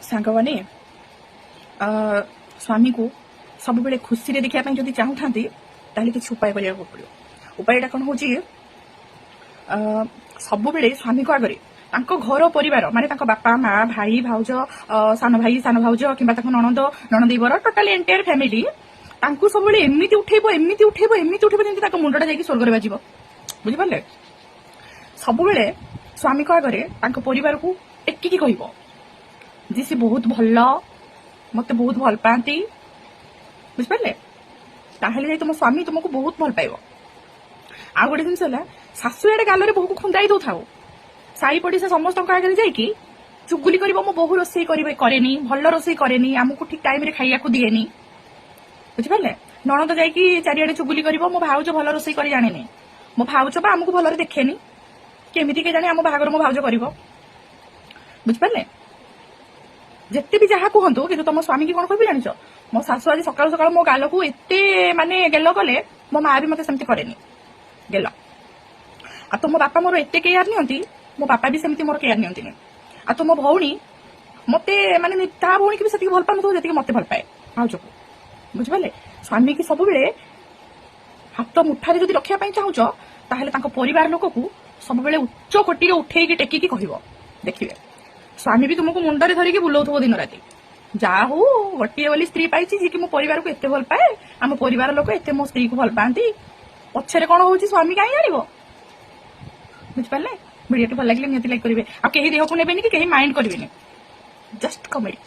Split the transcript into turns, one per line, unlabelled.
ସାଙ୍ଗମାନେ, ସ୍ୱାମୀକୁ ସବୁବେଳେ ଖୁସିରେ ଦେଖିବା ପାଇଁ ଯଦି ଚାହୁଁଥାନ୍ତି, ତାହେଲେ କିଛି ଉପାୟ କରିବାକୁ ପଡ଼ିବ। ଉପାୟଟା କ'ଣ ହଉଛି? ସବୁବେଳେ ସ୍ୱାମୀଙ୍କ ଆଗରେ ତାଙ୍କ ଘର ପରିବାର, ମାନେ ତାଙ୍କ ବାପା, ମା, ଭାଇ, ଭାଉଜ, ସାନ ଭାଇ, ସାନ ଭାଉଜ କିମ୍ବା ତାଙ୍କ ନଣନ୍ଦ, ନଣଦେଇବର, ଟୋଟାଲି ଏଣ୍ଟାୟାର ଫ୍ୟାମିଲି, ତାଙ୍କୁ ସବୁବେଳେ ଏମିତି ଉଠେଇବ, ଏମିତି ଉଠେଇବ, ଏମିତି ଉଠେଇବ, ଯେମିତି ତାଙ୍କ ମୁଣ୍ଡଟା ଯାଇକି ସ୍ୱର୍ଗରେ ବାଜିବ। ବୁଝିପାରିଲେ? ସବୁବେଳେ ସ୍ୱାମୀଙ୍କ ଆଗରେ ତାଙ୍କ ପରିବାରକୁ ଟେକିକି କହିବ ଯେ ସେ ବହୁତ ଭଲ, ମତେ ବହୁତ ଭଲ ପାଆନ୍ତି। ବୁଝିପାରିଲେ? ତାହେଲେ ଯାଇ ତୁମ ସ୍ୱାମୀ ତୁମକୁ ବହୁତ ଭଲ ପାଇବ। ଆଉ ଗୋଟେ ଜିନିଷ ହେଲା, ଶାଶୁ ଏଡେ ଗାଲରେ ବୋହୂକୁ ଖୁନ୍ଦାଇ ଦଉଥାଉ, ସାହି ପଡିଶା ସମସ୍ତଙ୍କ ଆଗରେ ଯାଇକି ଚୁଗୁଲି କରିବ, ମୋ ବୋହୂ ରୋଷେଇ କରିବେ କରେନି, ଭଲ ରୋଷେଇ କରେନି, ଆମକୁ ଠିକ ଟାଇମରେ ଖାଇବାକୁ ଦିଏନି। ବୁଝିପାରିଲେ? ନଣନ୍ଦ ଯାଇକି ଚାରିଆଡେ ଚୁଗୁଲି କରିବ, ମୋ ଭାଉଜ ଭଲ ରୋଷେଇ କରି ଜାଣେନି, ମୋ ଭାଉଜ ବା ଆମକୁ ଭଲରେ ଦେଖେନି, କେମିତି କେଜାଣି ଆମ ବାହାଘର ମୋ ଭାଉଜ କରିବ। ବୁଝିପାରିଲେ? ଯେତେ ବି ଯାହା କୁହନ୍ତୁ, କିନ୍ତୁ ତମ ସ୍ୱାମୀ କି କଣ କହିବି ଜାଣିଛ? ମୋ ଶାଶୁ ଆଜି ସକାଳୁ ସକାଳୁ ମୋ ଗାଲକୁ ଏତେ ମାନେ ଗେଲ କଲେ, ମୋ ମା ବି ମତେ ସେମିତି କରେନି ଗେଲ। ଆଉ ତମ ବାପା ମୋର ଏତେ କେୟାର ନିଅନ୍ତି, ମୋ ବାପା ବି ସେମିତି ମୋର କେୟାର ନିଅନ୍ତିନି। ଆଉ ତମ ଭଉଣୀ ମତେ ମାନେ ତା ଭଉଣୀକି ବି ସେତିକି ଭଲ ପାଉନଥିବ, ଯେତିକି ମତେ ଭଲ ପାଏ ଭାଉଜକୁ। ବୁଝିପାରିଲେ? ସ୍ୱାମୀକି ସବୁବେଳେ ହାତ ମୁଠାରେ ଯଦି ରଖିବା ପାଇଁ ଚାହୁଁଛ, ତାହେଲେ ତାଙ୍କ ପରିବାର ଲୋକକୁ ସବୁବେଳେ ଉଚ୍ଚ କୋଟିରେ ଉଠେଇକି ଟେକିକି କହିବ। ଦେଖିବେ, ସ୍ୱାମୀ ବି ତୁମକୁ ମୁଣ୍ଡରେ ଧରିକି ବୁଲଉଥିବ ଦିନ ରାତି। ଯାହା ହଉ, ଗୋଟିଏ ବୋଲି ସ୍ତ୍ରୀ ପାଇଛି, ଯିଏକି ମୋ ପରିବାରକୁ ଏତେ ଭଲ ପାଏ, ଆମ ପରିବାର ଲୋକ ଏତେ ମୋ ସ୍ତ୍ରୀକୁ ଭଲ ପାଆନ୍ତି। ପଛରେ କଣ ହଉଛି, ସ୍ୱାମୀ କାହିଁ ଜାଣିବ? ବୁଝିପାରିଲେ? ଭିଡିଓଟି ଭଲ ଲାଗିଲେ ନିହାତି ଲାଇକ୍ କରିବେ। ଆଉ କେହି ଦେହକୁ ନେବେନି କି କେହି ମାଇଣ୍ଡ କରିବେନି। Just comedy.